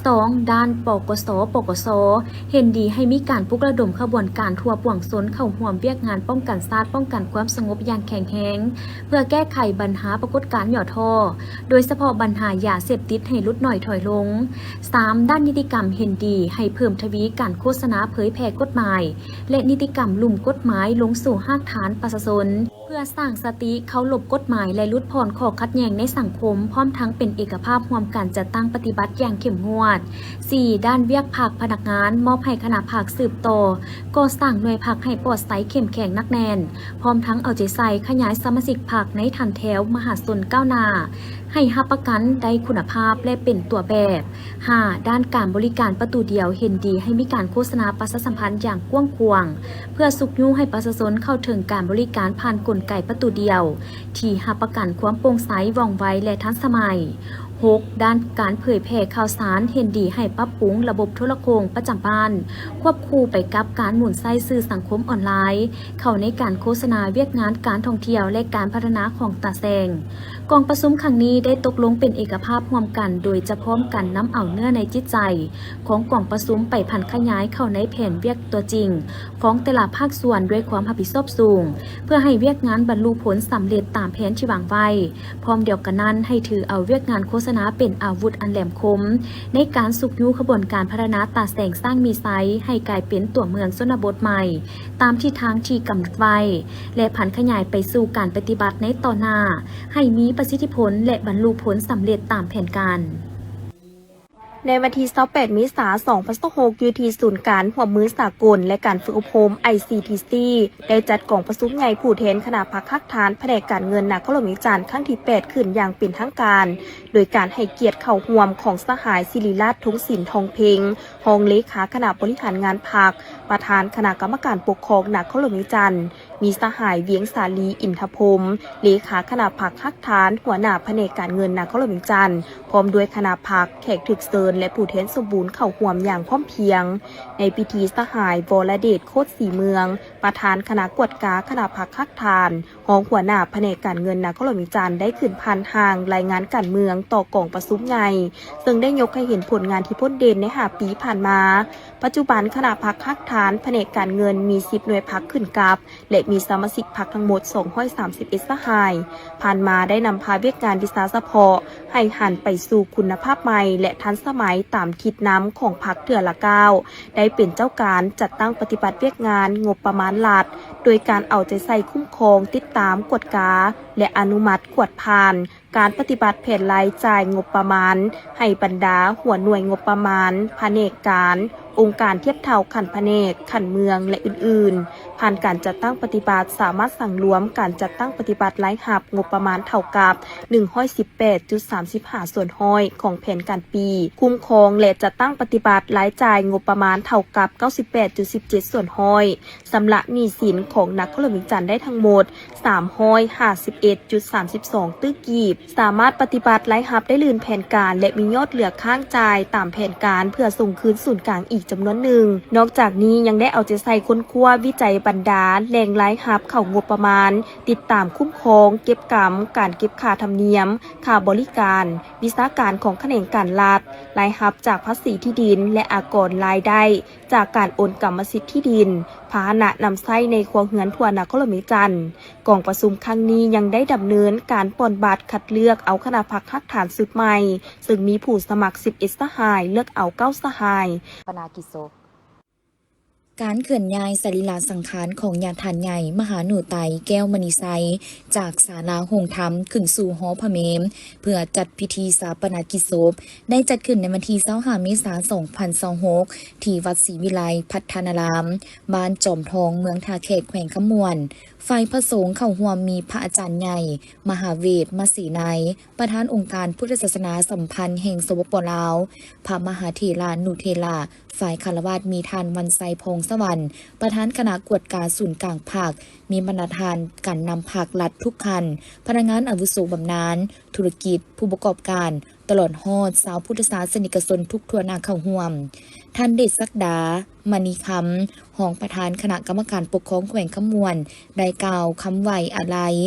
ສອງ ດ້ານ ປກສ, ປກສ ເຫັນດີໃຫ້ມີການປຸກລະດົມຂະບວນການທົ່ວປວງຊົນເຂົ້າຮ່ວມວຽກງານປ້ອງກັນຊາດ, ປ້ອງກັນຄວາມສະຫງົບຢ່າງແຂງແຮງ ເພື່ອແກ້ໄຂບັນຫາປາກົດການຫຍໍ້ທໍ້ ໂດຍສະເພາະບັນຫາຢາເສບຕິດໃຫ້ຫຼຸດໜ້ອຍຖອຍລົງ. ສາມ ດ້ານນິຕິກຳ ເຫັນດີໃຫ້ເພີ່ມທະວີການໂຄສະນາເຜີຍແຜ່ກົດໝາຍ ແລະ ນິຕິກຳລຸ່ມກົດໝາຍລົງສູ່ຮາກຖານປະຊາຊົນ. ເພື່ອສ້າງສະຕິເຄົາລົບກົດໝາຍ ແລະ ຫຼຸດຜ່ອນຂໍ້ຂັດແຍ່ງໃນສັງຄົມ, ພ້ອມທັງເປັນເອກະພາບຮ່ວມກັນຈັດຕັ້ງປະຕິບັດຢ່າງເຂັ້ມງວດ. ສີ່, ດ້ານວຽກພັກພະນັກງານ, ມອບໃຫ້ຄະນະພັກສືບຕໍ່ກໍ່ສ້າງໜ່ວຍພັກໃຫ້ປອດໃສ, ເຂັ້ມແຂງ, ໜັກແໜ້ນ, ພ້ອມທັງເອົາໃຈໃສ່ຂະຫຍາຍສະມາຊິກພັກໃນຖັນແຖວມະຫາຊົນກ້າວໜ້າ ໃຫ້ຮັບປະກັນໄດ້ຄຸນນະພາບ ແລະ ເປັນຕົວແບບ. ຫ້າ, ດ້ານການບໍລິການປະຕູດຽວ, ເຫັນດີໃຫ້ມີການໂຄສະນາປະຊາສຳພັນຢ່າງກວ້າງຂວາງ ເພື່ອຊຸກຍູ້ໃຫ້ປະຊາຊົນເຂົ້າເຖິງການບໍລິການຜ່ານກົນໄກປະຕູດຽວ ທີ່ຮັບປະກັນຄວາມໂປ່ງໃສ, ວ່ອງໄວ ແລະ ທັນສະໄໝ. ຫົກ, ດ້ານການເຜີຍແຜ່ຂ່າວສານ, ເຫັນດີໃຫ້ປັບປຸງລະບົບໂທລະໂຄ່ງປະຈຳບ້ານ, ຄວບຄູ່ໄປກັບການໝູນໃຊ້ສື່ສັງຄົມອອນລາຍ ເຂົ້າໃນການໂຄສະນາວຽກງານການທ່ອງທ່ຽວ ແລະ ການພັດທະນາຂອງຕາແສງ. ກອງປະຊຸມຄັ້ງນີ້ໄດ້ຕົກລົງເປັນເອກະພາບຮ່ວມກັນ ໂດຍຈະພ້ອມກັນນຳເອົາເນື້ອໃນຈິດໃຈຂອງກອງປະຊຸມໄປຜັນຂະຫຍາຍເຂົ້າໃນແຜນວຽກຕົວຈິງຂອງແຕ່ລະພາກສ່ວນດ້ວຍຄວາມຮັບຜິດຊອບສູງ, ເພື່ອໃຫ້ວຽກງານບັນລຸຜົນສຳເລັດຕາມແຜນທີ່ວາງໄວ້. ພ້ອມດຽວກັນນັ້ນ, ໃຫ້ຖືເອົາວຽກງານໂຄສະນາເປັນອາວຸດອັນແຫຼມຄົມ ໃນການຊຸກຍູ້ຂະບວນການພັດທະນາຕາແສງຊ້າງມີໄຊໃຫ້ກາຍເປັນຕົວເມືອງຊົນນະບົດໃໝ່ ຕາມທິດທາງທີ່ກຳນົດໄວ້ ແລະ ຜັນຂະຫຍາຍໄປສູ່ການປະຕິບັດໃນຕໍ່ໜ້າ ໃຫ້ມີປະສິດທິຜົນ ແລະ ບັນລຸຜົນສຳເລັດຕາມແຜນການ. ໃນວັນທີຊາວແປດ ເມສາ ສອງພັນຊາວຫົກ ຢູ່ທີ່ສູນການຮ່ວມມືສາກົນ ແລະ ການຝຶກອົບຮົມ ໄອຊີທີຊີ ໄດ້ຈັດກອງປະຊຸມໃຫຍ່ຜູ້ແທນຄະນະພັກຮາກຖານພະແນກການເງິນນະຄອນຫຼວງວຽງຈັນ ຄັ້ງທີແປດ ຂຶ້ນຢ່າງເປັນທາງການ ໂດຍການໃຫ້ກຽດເຂົ້າຮ່ວມຂອງສະຫາຍ ສິລິລາດ ທົງສິນ ທອງເພັງ ຮອງເລຂາຄະນະບໍລິຫານງານພັກ, ປະທານຄະນະກຳມະການປົກຄອງນະຄອນຫຼວງວຽງຈັນ, ມີສະຫາຍ ວຽງສາລີ ອິນທະພົມ ເລຂາຄະນະພັກຮາກຖານ, ຫົວໜ້າພະແນກການເງິນນະຄອນຫຼວງວຽງຈັນ, ພ້ອມດ້ວຍຄະນະພັກ, ແຂກຖືກເຊີນ ແລະ ຜູ້ແທນສົມບູນເຂົ້າຮ່ວມຢ່າງພ້ອມພຽງ. ໃນພິທີ, ສະຫາຍ ວໍລະເດດ ໂຄດສີເມືອງ ປະທານຄະນະກວດກາຄະນະພັກຮາກຖານ, ຮອງຫົວໜ້າພະແນກການເງິນນະຄອນຫຼວງວຽງຈັນ ໄດ້ຂຶ້ນຜ່ານຮ່າງລາຍງານການເມືອງຕໍ່ກອງປະຊຸມໃຫຍ່, ເຊິ່ງໄດ້ຍົກໃຫ້ເຫັນຜົນງານທີ່ພົ້ນເດັ່ນໃນຫ້າປີຜ່ານມາ. ປັດຈຸບັນ, ຄະນະພັກຮາກຖານພະແນກການເງິນມີສິບໜ່ວຍພັກຂຶ້ນກັບ ແລະ ມີສະມາຊິກພັກທັງໝົດສອງຮ້ອຍສາມສິບເອັດສະຫາຍ. ຜ່ານມາໄດ້ນຳພາວຽກງານວິຊາສະເພາະໃຫ້ຫັນໄປສູ່ຄຸນນະພາບໃໝ່ ແລະ ທັນສະໄໝຕາມທິດນຳຂອງພັກເທື່ອລະກ້າວ, ໄດ້ເປັນເຈົ້າການຈັດຕັ້ງປະຕິບັດວຽກງານງົບປະມານລັດ, ໂດຍການເອົາໃຈໃສ່ຄຸ້ມຄອງ, ຕິດຕາມ, ກວດກາ ແລະ ອະນຸມັດກວດຜ່ານ ການປະຕິບັດແຜນລາຍຈ່າຍງົບປະມານໃຫ້ບັນດາຫົວໜ່ວຍງົບປະມານ, ພະແນກການ, ອົງການທຽບເທົ່າຂັ້ນພະແນກ, ຂັ້ນເມືອງ ແລະ ອື່ນໆ. ຜ່ານການຈັດຕັ້ງປະຕິບັດ ສາມາດສັງລວມການຈັດຕັ້ງປະຕິບັດລາຍຮັບງົບປະມານເທົ່າກັບໜຶ່ງຮ້ອຍສິບແປດຈຸດສາມສິບຫ້າສ່ວນຮ້ອຍຂອງແຜນການປີ, ຄຸ້ມຄອງ ແລະ ຈັດຕັ້ງປະຕິບັດລາຍຈ່າຍງົບປະມານເທົ່າກັບເກົ້າສິບແປດຈຸດສິບເຈັດສ່ວນຮ້ອຍ. ຊຳລະໜີ້ສິນຂອງນະຄອນຫຼວງວຽງຈັນໄດ້ທັງໝົດສາມຮ້ອຍຫ້າສິບເອັດຈຸດສາມສິບສອງຕື້ກີບ, ສາມາດປະຕິບັດລາຍຮັບໄດ້ລື່ນແຜນການ ແລະ ມີຍອດເຫຼືອຄ້າງຈ່າຍຕາມແຜນການເພື່ອສົ່ງຄືນສູນກາງອີກຈຳນວນໜຶ່ງ. ນອກຈາກນີ້ຍັງໄດ້ເອົາໃຈໃສ່ຄົ້ນຄວ້າວິໄຈບັນດາແຫຼ່ງລາຍຮັບເຂົ້າງົບປະມານ, ຕິດຕາມຄຸ້ມຄອງ, ເກັບກຳ, ການເກັບຄ່າທຳນຽມ, ຄ່າບໍລິການ, ວິຊາການຂອງຂະແໜງການລັດ, ລາຍຮັບຈາກພາສີທີ່ດິນ ແລະ ອາກອນລາຍໄດ້ ຈາກການໂອນກຳມະສິດທີ່ດິນ, ພາຫະນະນຳໃຊ້ໃນຄົວເຮືອນທົ່ວນະຄອນຫຼວງວຽງຈັນ. ກອງປະຊຸມຄັ້ງນີ້ຍັງໄດ້ດຳເນີນການປ່ອນບັດຄັດເລືອກເອົາຄະນະພັກຮາກຖານຊຸດໃໝ່, ເຊິ່ງມີຜູ້ສະໝັກສິບເອັດສະຫາຍ, ເລືອກເອົາເກົ້າສະຫາຍ. ປະນາກິດສົບ. ການເຄື່ອນຍ້າຍສະລີລະສັງຂານຂອງຍາທ່ານໃຫຍ່ ມະຫາໜູໄຕ ແກ້ວມະນີໄຊ ຈາກສາລາໂຮງທຳຂຶ້ນສູ່ຫໍພະເມມ ເພື່ອຈັດພິທີຊາປະນະກິດສົບ ໄດ້ຈັດຂຶ້ນໃນວັນທີຊາວຫ້າ ເມສາ ສອງພັນຊາວຫົກ ທີ່ວັດສີວິໄລພັດທະນາລາມ ບ້ານຈອມທອງ ເມືອງທ່າແຂກ ແຂວງຄຳມ່ວນ. ຝ່າຍພະສົງເຂົ້າຮ່ວມມີພະອາຈານໃຫຍ່ ມະຫາເວດ ມະສີໄນ ປະທານອົງການພຸດທະສາສະໜາສຳພັນແຫ່ງ ສປປ ລາວ, ພະມະຫາເຖລານຸເຖລະ, ຝ່າຍຄາລະວາດມີທ່ານ ວັນໄຊ ພອງສະຫວັນ ປະທານຄະນະກວດກາສູນກາງພັກ, ມີບັນດາທ່ານການນຳພັກລັດທຸກຂັ້ນ, ພະນັກງານອາວຸໂສບຳນານ, ທຸລະກິດ, ຜູ້ປະກອບການ, ຕະຫຼອດຮອດຊາວພຸດທະສາສະນິກະຊົນທຸກທົ່ວໜ້າເຂົ້າຮ່ວມ. ທ່ານ ເດດສັກດາ ມະນີຄຳ ຮອງປະທານຄະນະກຳມະການປົກຄອງແຂວງຄຳມ່ວນ ໄດ້ກ່າວຄຳໄວ້ອາໄລ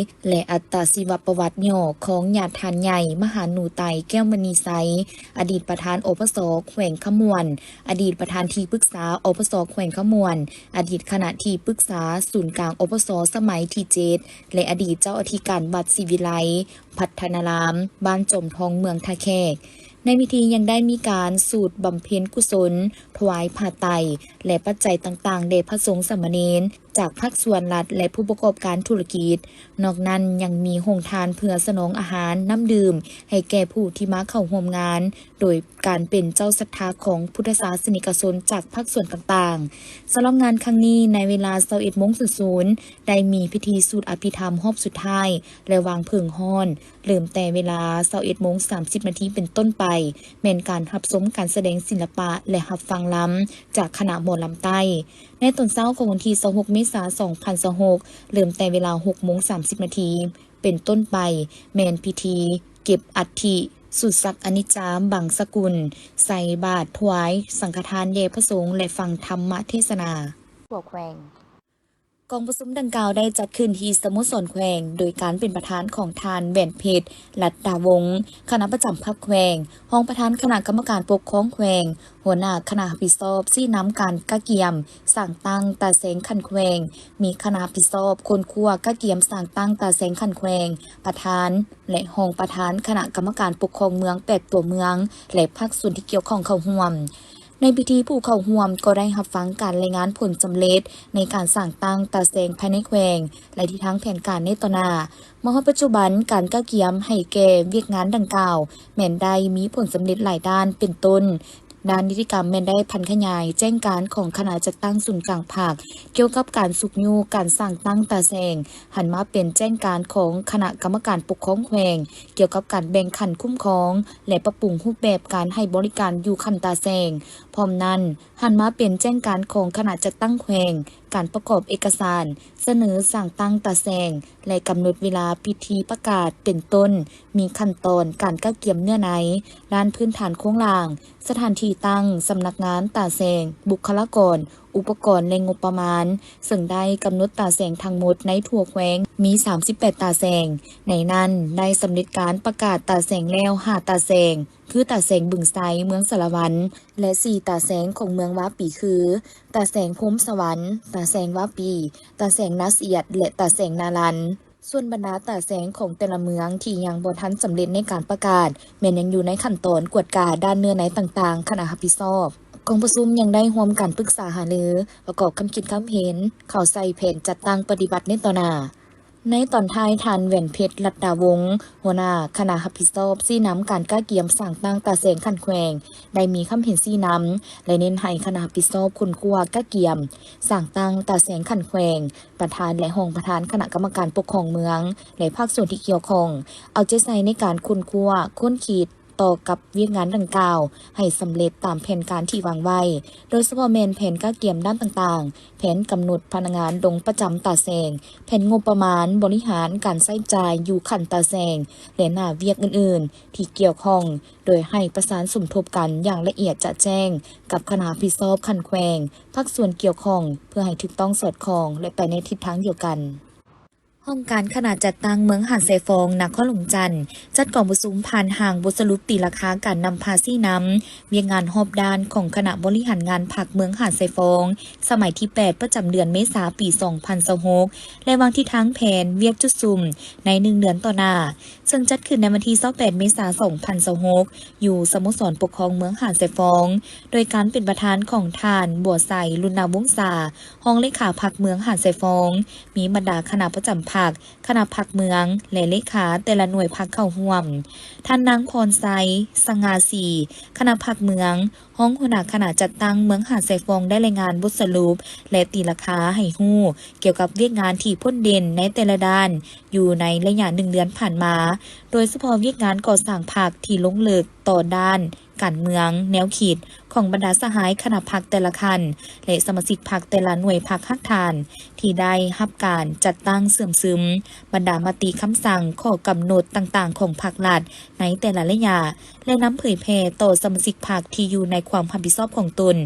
ແລະ ອັດຕະຊີວະປະຫວັດຫຍໍ້ຂອງຍາທ່ານໃຫຍ່ ມະຫາໜູໄຕ ແກ້ວມະນີໄຊ, ອະດີດປະທານ ອພສ ແຂວງຄຳມ່ວນ, ອະດີດປະທານທີ່ປຶກສາ ອພສ ແຂວງຄຳມ່ວນ, ອະດີດຄະນະທີ່ປຶກສາສູນກາງ ອພສ ສະໄໝທີເຈັດ ແລະ ອະດີດເຈົ້າອະທິການວັດສີວິໄລ ພັດທະນາລາມ ບ້ານຈອມທອງ ເມືອງທ່າແຂກ. ໃນພິທີຍັງໄດ້ມີການສູດບຳເພັນກຸສົນ, ຖວາຍຜ້າໄຕ ແລະ ປັດໄຈຕ່າງໆ ແດ່ພະສົງສາມະເນນ, ຈາກພາກສ່ວນລັດ ແລະ ຜູ້ປະກອບການທຸລະກິດ. ນອກນັ້ນຍັງມີໂຮງທານເພື່ອສະໜອງອາຫານ, ນ້ຳດື່ມ ໃຫ້ແກ່ຜູ້ທີ່ມາເຂົ້າຮ່ວມງານ ໂດຍການເປັນເຈົ້າສັດທາຂອງພຸດທະສາສະນິກະຊົນຈາກພາກສ່ວນຕ່າງໆ. ສຳລັບງານຄັ້ງນີ້, ໃນເວລາຊາວເອັດໂມງສູນສູນ ໄດ້ມີພິທີສວດອະພິທຳຮອບສຸດທ້າຍ ແລະ ວາງເຜິ້ງຮ້ອນ. ເລີ່ມແຕ່ເວລາຊາວເອັດໂມງສາມສິບນາທີເປັນຕົ້ນໄປ, ແມ່ນການຮັບຊົມການສະແດງສິລະປະ ແລະ ຮັບຟັງລຳຈາກຄະນະໝໍລຳໃຕ້. ໃນຕອນເຊົ້າຂອງວັນທີຊາວຫົກ ເມສາ ສອງພັນຊາວຫົກ ເລີ່ມແຕ່ເວລາຫົກໂມງສາມສິບນາທີເປັນຕົ້ນໄປ, ແມ່ນພິທີເກັບອັດຖິ ສຸສັກອະນິດຈາ ບັງສະກຸນ, ໃສ່ບາດຖວາຍສັງຄະທານແດ່ພະສົງ ແລະ ຟັງທຳມະເທສະນາ. ກອງປະຊຸມດັ່ງກ່າວໄດ້ຈັດຂຶ້ນທີ່ສະໂມສອນແຂວງ ໂດຍການເປັນປະທານຂອງທ່ານ ແຫວນເພັດ ລັດດາວົງ ຄະນະປະຈຳພັກແຂວງ, ຮອງປະທານຄະນະກຳມະການປົກຄອງແຂວງ, ຫົວໜ້າຄະນະຮັບຜິດຊອບຊີ້ນຳການກະກຽມສ້າງຕັ້ງຕາແສງຂັ້ນແຂວງ, ມີຄະນະຮັບຜິດຊອບຄົ້ນຄວ້າກະກຽມສ້າງຕັ້ງຕາແສງຂັ້ນແຂວງ, ປະທານ ແລະ ຮອງປະທານຄະນະກຳມະການປົກຄອງເມືອງແປດຕົວເມືອງ ແລະ ພາກສ່ວນທີ່ກ່ຽວຂ້ອງເຂົ້າຮ່ວມ. ໃນພິທີ, ຜູ້ເຂົ້າຮ່ວມກໍໄດ້ຮັບຟັງການລາຍງານຜົນສຳເລັດໃນການສ້າງຕັ້ງຕາແສງພາຍໃນແຂວງ ແລະ ທິດທາງແຜນການໃນຕໍ່ໜ້າ. ມາຮອດປັດຈຸບັນ, ການກະກຽມໃຫ້ແກ່ວຽກງານດັ່ງກ່າວ ແມ່ນໄດ້ມີຜົນສຳເລັດຫຼາຍດ້ານ, ເປັນຕົ້ນ, ດ້ານນິຕິກຳແມ່ນໄດ້ຜັນຂະຫຍາຍແຈ້ງການຂອງຄະນະຈັດຕັ້ງສູນກາງພັກ ກ່ຽວກັບການຊຸກຍູ້ການສ້າງຕັ້ງຕາແສງ ຫັນມາເປັນແຈ້ງການຂອງຄະນະກຳມະການປົກຄອງແຂວງ ກ່ຽວກັບການແບ່ງຂັ້ນຄຸ້ມຄອງ ແລະ ປັບປຸງຮູບແບບການໃຫ້ບໍລິການຢູ່ຂັ້ນຕາແສງ. ພ້ອມນັ້ນ, ຫັນມາເປັນແຈ້ງການຂອງຄະນະຈັດຕັ້ງແຂວງ, ການປະກອບເອກະສານ, ສະເໜີສ້າງຕັ້ງຕາແສງ ແລະ ກຳນົດເວລາພິທີປະກາດ ເປັນຕົ້ນ, ມີຂັ້ນຕອນການກະກຽມເນື້ອໃນ, ດ້ານພື້ນຖານໂຄງລ່າງ, ສະຖານທີ່ຕັ້ງ, ສຳນັກງານ, ຕາແສງ, ບຸກຄະລາກອນ, ອຸປະກອນ ແລະ ງົບປະມານ, ເຊິ່ງໄດ້ກຳນົດຕາແສງທັງໝົດໃນທົ່ວແຂວງມີສາມສິບແປດຕາແສງ. ໃນນັ້ນໄດ້ສຳເລັດການປະກາດຕາແສງແລ້ວຫ້າຕາແສງ ຄື ຕາແສງບຶງໄຊ ເມືອງສາລະວັນ ແລະ ສີ່ຕາແສງຂອງເມືອງວາປີ ຄື ຕາແສງພົມສະຫວັນ, ຕາແສງວາປີ, ຕາແສງນາຊຽດ ແລະ ຕາແສງນາລັນ. ສ່ວນບັນດາຕາແສງຂອງແຕ່ລະເມືອງທີ່ຍັງບໍ່ທັນສຳເລັດໃນການປະກາດ ແມ່ນຍັງຢູ່ໃນຂັ້ນຕອນກວດກາດ້ານເນື້ອໃນຕ່າງໆ ຄະນະຮັບຜິດຊອບ. ກອງປະຊຸມຍັງໄດ້ຮ່ວມກັນປຶກສາຫາລື, ປະກອບຄຳຄິດຄຳເຫັນ, ເຂົ້າໃສ່ແຜນຈັດຕັ້ງປະຕິບັດໃນຕໍ່ໜ້າ. ໃນຕອນທ້າຍ, ທ່ານ ແຫວນເພັດ ລັດດາວົງ ຫົວໜ້າຄະນະຮັບຜິດຊອບ ຊີ້ນຳການກະກຽມສ້າງຕັ້ງຕາແສງຂັ້ນແຂວງ ໄດ້ມີຄຳເຫັນຊີ້ນຳ ແລະ ເນັ້ນໃຫ້ຄະນະຮັບຜິດຊອບຄົ້ນຄວ້າກະກຽມສ້າງຕັ້ງຕາແສງຂັ້ນແຂວງ, ປະທານ ແລະ ຮອງປະທານຄະນະກຳມະການປົກຄອງເມືອງ ແລະ ພາກສ່ວນທີ່ກ່ຽວຂ້ອງ ເອົາໃຈໃສ່ໃນການຄົ້ນຄວ້າ, ຄົ້ນຄິດ, ຕໍ່ກັບວຽກງານດັ່ງກ່າວໃຫ້ສຳເລັດຕາມແຜນການທີ່ວາງໄວ້, ໂດຍສະເພາະແມ່ນແຜນກະກຽມດ້ານຕ່າງໆ, ແຜນກຳນົດພະນັກງານລົງປະຈຳຕາແສງ, ແຜນງົບປະມານບໍລິຫານການໃຊ້ຈ່າຍຢູ່ຂັ້ນຕາແສງ ແລະ ໜ້າວຽກອື່ນໆທີ່ກ່ຽວຂ້ອງ, ໂດຍໃຫ້ປະສານສົມທົບກັນຢ່າງລະອຽດຈະແຈ້ງກັບຄະນະຮັບຜິດຊອບຂັ້ນແຂວງ, ພາກສ່ວນກ່ຽວຂ້ອງ ເພື່ອໃຫ້ຖືກຕ້ອງສອດຄ່ອງ ແລະ ໄປໃນທິດທາງດຽວກັນ. ຫ້ອງການຄະນະຈັດຕັ້ງເມືອງຫາດຊາຍຟອງ ນະຄອນຫຼວງຈັນ ຈັດກອງປະຊຸມຜ່ານຮ່າງບົດສະຫຼຸບຕີລາຄາການນຳພາຊີ້ນຳວຽກງານຮອບດ້ານຂອງຄະນະບໍລິຫານງານພັກເມືອງຫາດຊາຍຟອງ ສະໄໝທີແປດ ປະຈຳເດືອນເມສາ ປີສອງພັນຊາວຫົກ ແລະ ວາງທິດທາງແຜນວຽກຈຸດສຸມໃນໜຶ່ງເດືອນຕໍ່ໜ້າ, ເຊິ່ງຈັດຂຶ້ນໃນວັນທີຊາວແປດ ເມສາ ສອງພັນຊາວຫົກ ຢູ່ສະໂມສອນປົກຄອງເມືອງຫາດຊາຍຟອງ ໂດຍການເປັນປະທານຂອງທ່ານ ບົວໄຊ ລຸນນະວົງສາ ຮອງເລຂາພັກເມືອງຫາດຊາຍຟອງ, ມີບັນດາຄະນະປະຈຳພັກ, ຄະນະພັກເມືອງ ແລະ ເລຂາແຕ່ລະໜ່ວຍພັກເຂົ້າຮ່ວມ. ທ່ານນາງ ພອນໄຊ ສະຫງ່າສີ ຄະນະພັກເມືອງ, ຮອງຫົວໜ້າຄະນະຈັດຕັ້ງເມືອງຫາດຊາຍຟອງ ໄດ້ລາຍງານບົດສະຫຼຸບ ແລະ ຕີລາຄາໃຫ້ຮູ້ກ່ຽວກັບວຽກງານທີ່ພົ້ນເດັ່ນໃນແຕ່ລະດ້ານຢູ່ໃນໄລຍະໜຶ່ງເດືອນຜ່ານມາ, ໂດຍສະເພາະວຽກງານກໍ່ສ້າງພັກທີ່ລົງເລິກຕໍ່ດ້ານ ການເມືອງ, ແນວຄິດຂອງບັນດາສະຫາຍຄະນະພັກແຕ່ລະຂັ້ນ ແລະ ສະມາຊິກພັກແຕ່ລະໜ່ວຍພັກຮາກຖານ ທີ່ໄດ້ຮັບການຈັດຕັ້ງເຊື່ອມຊຶມບັນດາມະຕິຄຳສັ່ງ, ຂໍ້ກຳນົດຕ່າງໆຂອງພັກລັດໃນແຕ່ລະໄລຍະ ແລະ ນຳເຜີຍແຜ່ຕໍ່ສະມາຊິກພັກທີ່ຢູ່ໃນຄວາມຮັບຜິດຊອບຂອງຕົນ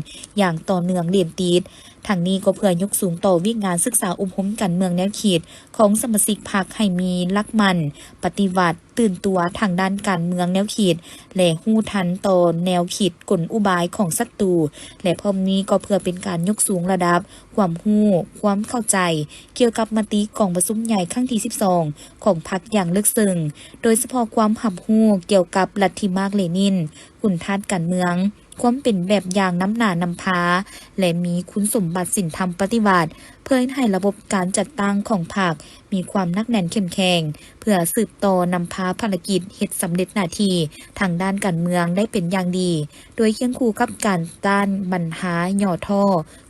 ຢ່າງຕໍ່ເນື່ອງເດັ່ນຕິດ. ທັງນີ້ກໍເພື່ອຍົກສູງຕໍ່ວຽກງານສຶກສາອົບຮົມການເມືອງແນວຄິດຂອງສະມາຊິກພັກໃຫ້ມີຫຼັກໝັ້ນປະຕິວັດ, ຕື່ນຕົວທາງດ້ານການເມືອງແນວຄິດ ແລະ ຮູ້ທັນຕໍ່ແນວຄິດກົນອຸບາຍຂອງສັດຕູ ແລະ ພ້ອມນີ້ກໍເພື່ອເປັນການຍົກສູງລະດັບຄວາມຮູ້, ຄວາມເຂົ້າໃຈກ່ຽວກັບມະຕິກອງປະຊຸມໃຫຍ່ຄັ້ງທີສິບສອງຂອງພັກຢ່າງເລິກເຊິ່ງ, ໂດຍສະເພາະຄວາມຮັບຮູ້ກ່ຽວກັບລັດທິມາກເລນິນ, ຄຸນທາດການເມືອງ, ຄວາມເປັນແບບຢ່າງນຳໜ້ານຳພາ ແລະ ມີຄຸນສົມບັດສິນທຳປະຕິວັດ, ເພື່ອເຮັດໃຫ້ລະບົບການຈັດຕັ້ງຂອງພັກມີຄວາມໜັກແໜ້ນເຂັ້ມແຂງ, ເພື່ອສືບຕໍ່ນຳພາພາລະກິດເຮັດສຳເລັດໜ້າທີ່ທາງດ້ານການເມືອງໄດ້ເປັນຢ່າງດີ, ໂດຍຄຽງຄູ່ກັບການຕ້ານບັນຫາຫຍໍ້ທໍ້,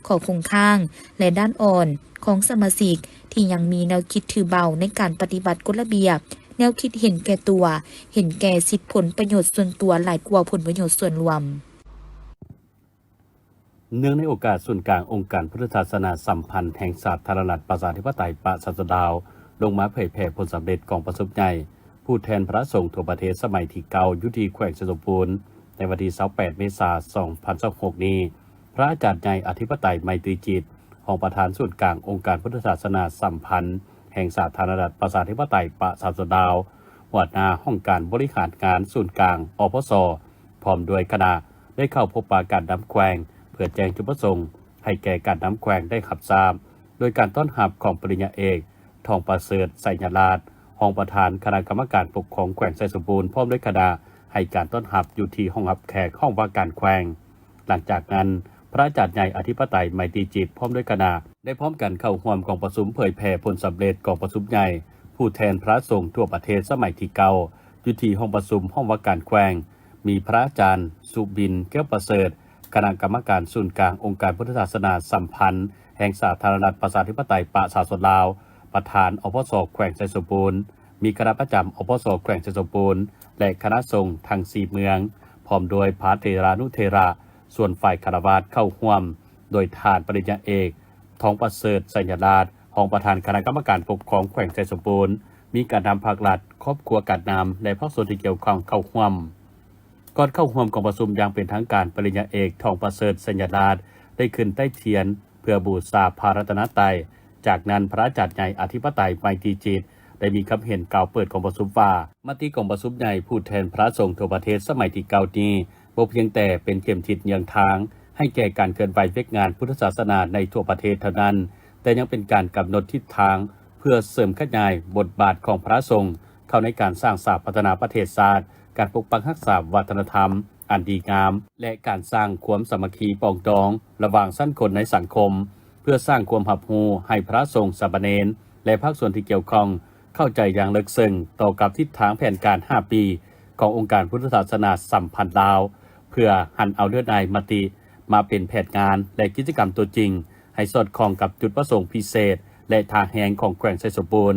ຂໍ້ຄົງຄ້າງ ແລະ ດ້ານອ່ອນຂອງສະມາຊິກ ທີ່ຍັງມີແນວຄິດຖືເບົາໃນການປະຕິບັດກົດລະບຽບ, ແນວຄິດເຫັນແກ່ຕົວ, ເຫັນແກ່ສິດຜົນປະໂຫຍດສ່ວນຕົວຫຼາຍກວ່າຜົນປະໂຫຍດສ່ວນລວມ. ເນື່ອງໃນໂອກາດສູນກາງອົງການພຸດທະສາສະໜາສຳພັນແຫ່ງສາທາລະນະລັດປະຊາທິປະໄຕປະຊາຊົນລາວ ລົງມາເຜີຍແຜ່ຜົນສຳເລັດກອງປະຊຸມໃຫຍ່ຜູ້ແທນພະສົງທົ່ວປະເທດສະໄໝທີເກົ້າ ຢູ່ທີ່ແຂວງໄຊສົມບູນ ໃນວັນທີຊາວແປດ ເມສາ ສອງພັນຊາວຫົກນີ້, ພະອາຈານໃຫຍ່ອະທິປະໄຕໄມຕີຈິດ ຮອງປະທານສູນກາງອົງການພຸດທະສາສະໜາສຳພັນແຫ່ງສາທາລະນະລັດປະຊາທິປະໄຕປະຊາຊົນລາວ, ຫົວໜ້າຫ້ອງການບໍລິຫານງານສູນກາງ ອພສ ພ້ອມດ້ວຍຄະນະ ໄດ້ເຂົ້າພົບປະການນຳແຂວງ ເພື່ອແຈ້ງຈຸດປະສົງໃຫ້ແກ່ການນຳແຂວງໄດ້ຮັບຊາບ, ໂດຍການຕ້ອນຮັບຂອງປະລິນຍາເອກ ທອງປະເສີດ ໄຊຍະລາດ ຮອງປະທານຄະນະກຳມະການປົກຄອງແຂວງໄຊສົມບູນ ພ້ອມດ້ວຍຄະນະ ໃຫ້ການຕ້ອນຮັບຢູ່ທີ່ຫ້ອງຮັບແຂກຫ້ອງວ່າການແຂວງ. ຫຼັງຈາກນັ້ນ, ພະອາຈານໃຫຍ່ອະທິປະໄຕໄມຕີຈິດ ພ້ອມດ້ວຍຄະນະ ໄດ້ພ້ອມກັນເຂົ້າຮ່ວມກອງປະຊຸມເຜີຍແຜ່ຜົນສຳເລັດກອງປະຊຸມໃຫຍ່ຜູ້ແທນພະສົງທົ່ວປະເທດສະໄໝທີເກົ້າ ຢູ່ທີ່ຫ້ອງປະຊຸມຫ້ອງວ່າການແຂວງ, ມີພະອາຈານ ສຸບິນ ແກ້ວປະເສີດ ຄະນະກຳມະການສູນກາງອົງການພຸດທະສາສະໜາສຳພັນແຫ່ງສາທາລະນະລັດປະຊາທິປະໄຕປະຊາຊົນລາວ, ປະທານ ອພສ ແຂວງໄຊສົມບູນ, ມີຄະນະປະຈຳ ອພສ ແຂວງໄຊສົມບູນ ແລະ ຄະນະສົງທັງສີ່ເມືອງ, ພ້ອມດ້ວຍພະເຖລານຸເຖລະ, ສ່ວນຝ່າຍຄາລະວາດເຂົ້າຮ່ວມ ໂດຍທ່ານປະລິນຍາເອກ ທອງປະເສີດ ໄຊຍະລາດ ຮອງປະທານຄະນະກຳມະການປົກຄອງແຂວງໄຊສົມບູນ, ມີການນຳພາກລັດ, ຄອບຄົວການນຳ ແລະ ພາກສ່ວນທີ່ກ່ຽວຂ້ອງເຂົ້າຮ່ວມ. ກ່ອນເຂົ້າຮ່ວມກອງປະຊຸມຢ່າງເປັນທາງການ, ປະລິນຍາເອກ ທອງປະເສີດ ໄຊຍະລາດ ໄດ້ຂຶ້ນໄຕ້ທຽນເພື່ອບູຊາພະລັດຕະນະໄຕ. ຈາກນັ້ນ, ພະອາຈານໃຫຍ່ອະທິປະໄຕໄມຕີຈິດ ໄດ້ມີຄຳເຫັນກ່າວເປີດກອງປະຊຸມວ່າ, ມະຕິກອງປະຊຸມໃຫຍ່ຜູ້ແທນພະສົງທົ່ວປະເທດສະໄໝທີເກົ້ານີ້ ບໍ່ພຽງແຕ່ເປັນເຂັມທິດເຍືອງທາງໃຫ້ແກ່ການເຄື່ອນໄຫວວຽກງານພຸດທະສາສະໜາໃນທົ່ວປະເທດເທົ່ານັ້ນ, ແຕ່ຍັງເປັນການກຳນົດທິດທາງ ເພື່ອເສີມຂະຫຍາຍບົດບາດຂອງພະສົງເຂົ້າໃນການສ້າງສາພັດທະນາປະເທດຊາດ, ການປົກປັກຮັກສາວັດທະນະທຳອັນດີງາມ ແລະ ການສ້າງຄວາມສາມັກຄີປອງດອງລະຫວ່າງຊັ້ນຄົນໃນສັງຄົມ, ເພື່ອສ້າງຄວາມຮັບຮູ້ໃຫ້ພະສົງ, ສາມະເນນ ແລະ ພາກສ່ວນທີ່ກ່ຽວຂ້ອງເຂົ້າໃຈຢ່າງເລິກເຊິ່ງຕໍ່ກັບທິດທາງແຜນການຫ້າປີຂອງອົງການພຸດທະສາສະໜາສຳພັນລາວ, ເພື່ອຫັນເອົາເນື້ອໃນມະຕິມາເປັນແຜນງານ ແລະ ກິດຈະກຳຕົວຈິງ ໃຫ້ສອດຄ່ອງກັບຈຸດປະສົງພິເສດ ແລະ ທ່າແຮງຂອງແຂວງໄຊສົມບູນ.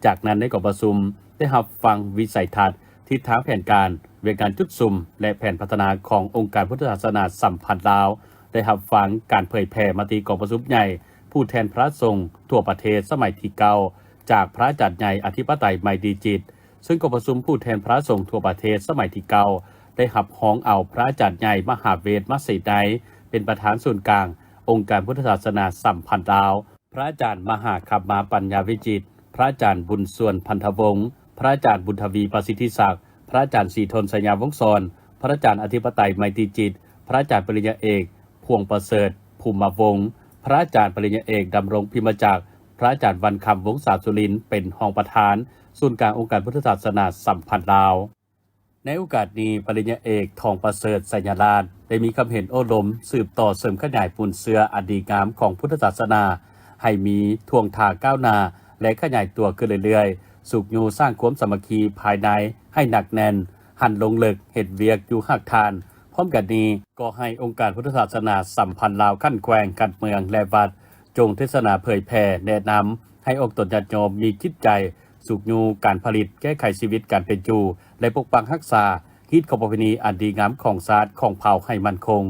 ຈາກນັ້ນ, ໃນກອງປະຊຸມໄດ້ຮັບຟັງວິໄສທັດ, ທິດທາງແຜນການ, ວຽກງານຈຸດສຸມ ແລະ ແຜນພັດທະນາຂອງອົງການພຸດທະສາສະໜາສຳພັນລາວ, ໄດ້ຮັບຟັງການເຜີຍແຜ່ມະຕິກອງປະຊຸມໃຫຍ່ຜູ້ແທນພະສົງທົ່ວປະເທດສະໄໝທີເກົ້າ ຈາກພະອາຈານໃຫຍ່ອະທິປະໄຕໄມຕີຈິດ, ເຊິ່ງກອງປະຊຸມຜູ້ແທນພະສົງທົ່ວປະເທດສະໄໝທີເກົ້າ ໄດ້ຮັບຮອງເອົາພະອາຈານໃຫຍ່ມະຫາເວດມະເສໄນ ເປັນປະທານສູນກາງອົງການພຸດທະສາສະໜາສຳພັນລາວ, ພະອາຈານມະຫາຄຳມາປັນຍາວິຈິດ, ພະອາຈານບຸນຊວນ ພັນທະວົງ, ພະອາຈານບຸນທະວີ ປະສິດທິສັກ, ພະອາຈານສີທົນ ໄຊຍາວົງສອນ, ພະອາຈານອະທິປະໄຕໄມຕີຈິດ, ພະອາຈານປະລິນຍາເອກ ພວງປະເສີດ ພູມມະວົງ, ພະອາຈານປະລິນຍາເອກ ດຳລົງ ພິມມະຈັກ, ພະອາຈານວັນຄຳ ວົງສາສຸລິນ ເປັນຮອງປະທານສູນກາງອົງການພຸດທະສາສະໜາສຳພັນລາວ. ໃນໂອກາດນີ້, ປະລິນຍາເອກ ທອງປະເສີດ ໄຊຍະລາດ ໄດ້ມີຄຳເຫັນໂອ້ລົມສືບຕໍ່ເສີມຂະຫຍາຍມູນເຊື້ອອັນດີງາມຂອງພຸດທະສາສະໜາ ໃຫ້ມີທ່ວງທ່າກ້າວໜ້າ ແລະ ຂະຫຍາຍຕົວຂຶ້ນເລື້ອຍໆ, ຊຸກຍູ້ສ້າງຄວາມສາມັກຄີພາຍໃນໃຫ້ໜັກແໜ້ນ, ຫັນລົງເລິກເຮັດວຽກຢູ່ຮາກຖານ. ພ້ອມກັນນີ້, ກໍໃຫ້ອົງການພຸດທະສາສະໜາສຳພັນລາວຂັ້ນແຂວງ, ຂັ້ນເມືອງ ແລະ ວັດ ຈົ່ງເທດສະໜາເຜີຍແຜ່ແນະນຳໃຫ້ອອກຕົນຍາດໂຍມມີຈິດໃຈຊຸກຍູ້ການຜະລິດ, ແກ້ໄຂຊີວິດການເປັນຢູ່ ແລະ ປົກປັກຮັກສາຮີດຄອງປະເພນີອັນດີງາມຂອງຊາດຂອງເຜົ່າໃຫ້ໝັ້ນຄົງ.